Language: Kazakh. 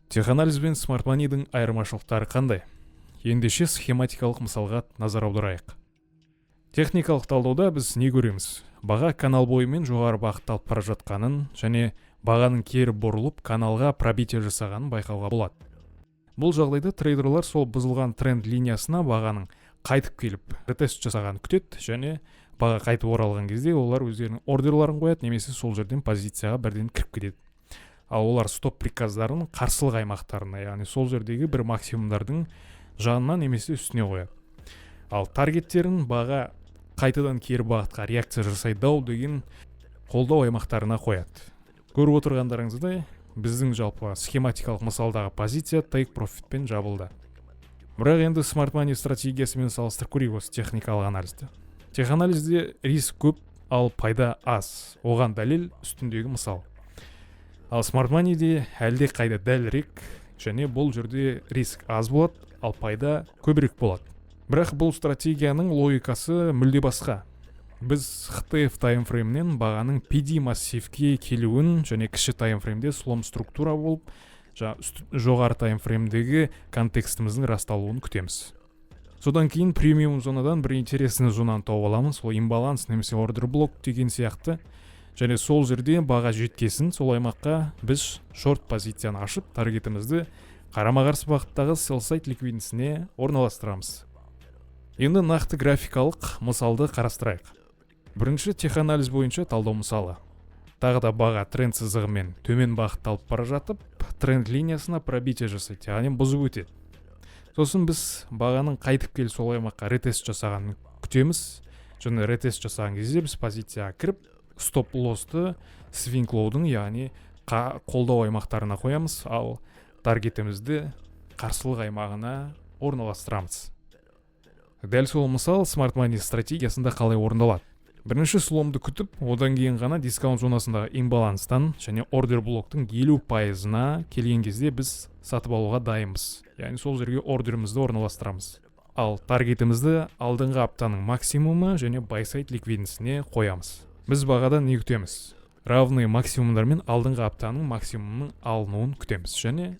Теханализ бен смарт манидің айырмашылықтары қандай? Ендеше, схематикалық мысалға назар аударайық. Техникалық талдауда біз не көреміз? Баға канал бойымен жоғары бағытталып бара жатқанын және бағаның кері бұрылып, каналға пробитие жасағанын байқауға болады. Бұл жағдайда трейдерлар сол бұзылған тренд линиясына бағаның қайтып келіп, ретест жасағанын күтеді және баға қайтып оралған кезде олар өздерінің ордерларын қояды немесе сол жерден позицияға бірден кіріп кетеді. Ал олар стоп приказдарын қарсылық аймақтарына, яғни сол жердегі бір максимумдардың жанына немесе үстіне қояды. Ал таргеттерін баға қайтадан кері бағытқа реакция жасайды ау деген қолдау аймақтарына қояды. Көріп отырғандарыңыздай, біздің жалпы схематикалық мысалдағы позиция тейк профитпен жабылды. Бірақ енді смарт мани стратегиясымен салыстырып көрейік осы техникалық анализді. Теханализде риск көп, ал пайда аз. Оған дәлел – үстіндегі мысал. Ал смарт маниде әлде қайда дәлірек және бұл жерде риск аз болады, ал пайда көбірек болады. Бірақ бұл стратегияның логикасы мүлде басқа. Біз HTF таймфреймнен бағаның PD массивке келуін және кіші таймфреймде слом структура болып, жоғары таймфреймдегі контекстіміздің расталуын күтеміз. Содан кейін премиум зонадан бір интересный зонаны тауып аламыз, ол имбаланс немесе ордер блок деген сияқты. Және сол жерде баға жеткесін, сол аймаққа біз шорт позицияны ашып, таргетімізді қарама қарсы бағыттағы sell side ликвидностіне орналастырамыз. Енді нақты графикалық мысалды қарастырайық. Бірінші, теханализ бойынша талдау мысалы. Тағы да баға тренд сызығымен төмен бағытталып бара жатып, тренд линиясына пробитие жасайды, яғни бұзып өтеді. Сосын біз бағаның қайтып келіп, сол аймаққа ретест жасағанын күтеміз және ретест жасаған кезде біз позицияға кіріп, стоп лоссты свинг лоудың, яғни қолдау аймақтарына қоямыз, ал таргетімізді қарсылық аймағына орналастырамыз. Дәл сол мысал смарт мани стратегиясында қалай орындалады? Бірінші сломды күтіп, одан кейін ғана дискаунт зонасындағы имбаланстан және ордер блоктың 50%-ына келген кезде біз сатып алуға дайынбыз, яғни сол жерге ордерімізді орналастырамыз, ал таргетімізді алдыңғы аптаның максимумы және buy side ликвидностіне қоямыз. Біз бағадан не күтеміз? Равный максимумдар мен алдыңғы аптаның максимумының алынуын күтеміз және